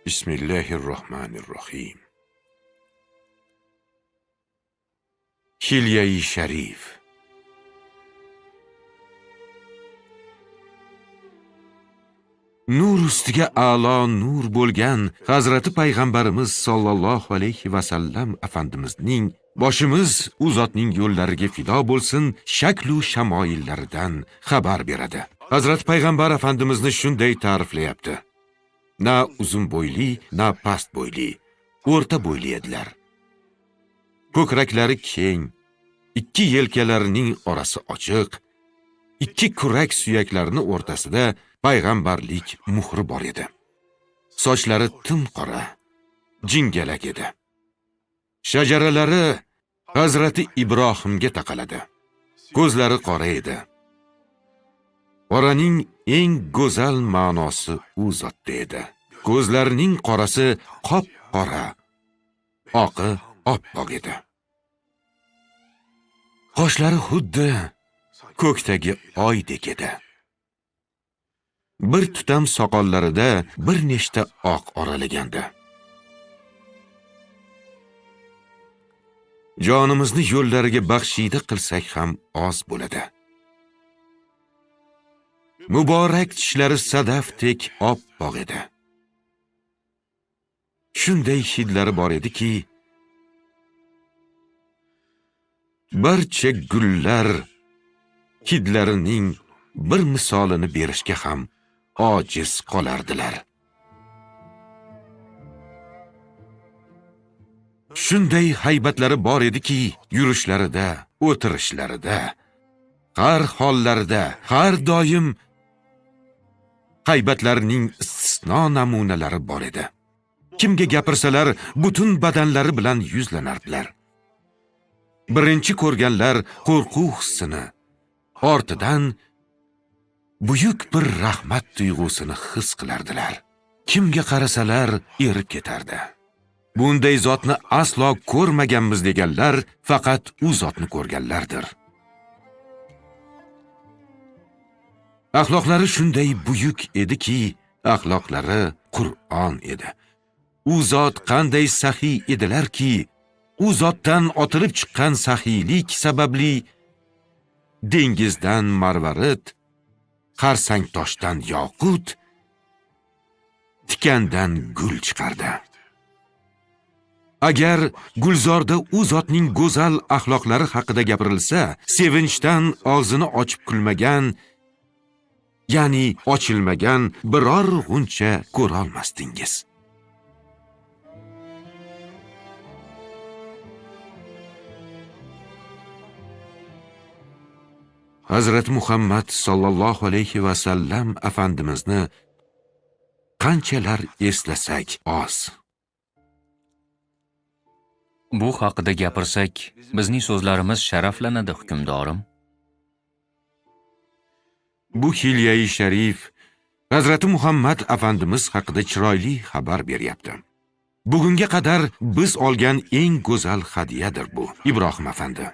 Bismillahirrohmanirrohim. Hilyai Sharif. Nur ustiga a'lo nur bo'lgan Hazrati Payg'ambarimiz sollallohu alayhi va sallam afandimizning boshimiz u zotning yo'llariga fido bo'lsin shaklu shamoillaridan xabar beradi. Hazrati Payg'ambar afandimizni shunday ta'riflayapti. Na uzun bo'yli, na past bo'yli, o'rta bo'yli edilar. Ko'kraklari keng, ikki yelkalarining orasi ochiq, ikki kurak suyaklarining o'rtasida payg'ambarlik muhri bor edi. Sochlari tim qora, jingalak edi. Shajaralari Hazrati Ibrohimga taqaladi. Ko'zlari qora edi. Qoraning eng go'zal ma'nosi u zotda edi. Ko'zlarining qorasi qop-qora, oqi oppoq edi. Qoshlari xuddi ko'kdagi oydek edi. Bir tutam soqollarida bir nechta oq oralagandi. Jonimizni yo'llariga baxshida qilsak ham oz bo'ladi. Muborak tishlari sadafdek oppoq edi. Shunday hidlari bor ediki, barcha gullar hidlarining bir misolini berishga ham ojiz qolardilar. Shunday haybatlari bor ediki, yurishlarida, o'tirishlarida, har hollarida, har doim haybatlarining istisno namunalari bor edi. Kimga gapirsalar, butun badanlari bilan yuzlanardilar. Birinchi ko'rganlar qo'rquv hissini, ortidan buyuk bir rahmat tuyg'usini his qilardilar. Kimga qarasalar erib ketardi. Bunday zotni aslo ko'rmaganmiz deganlar faqat u zotni ko'rganlardir. Axloqlari shunday buyuk ediki, axloqlari Qur'on edi. U zot qanday saxiy edilarki, u zotdan otilib chiqqan saxiylik sababli dengizdan marvarid, xarsang toshdan yoqut, tikandan gul chiqardi. Agar gulzorda u zotning go'zal axloqlari haqida gapirilsa, sevinchdan og'zini ochib kulmagan, ya'ni ochilmagan biror g'uncha ko'ra olmasdingiz. Hazrat Muhammad sallallohu alayhi va sallam afandimizni qanchalar eslasak oz. Bu haqida gapirsak, bizning so'zlarimiz sharaflanadi, hukmdorim. Bu Hilyai Sharif Hazrati Muhammad afandimiz haqida chiroyli xabar beryapti. Bugunga qadar biz olgan eng go'zal hadiyadir bu, Ibrohim afandi.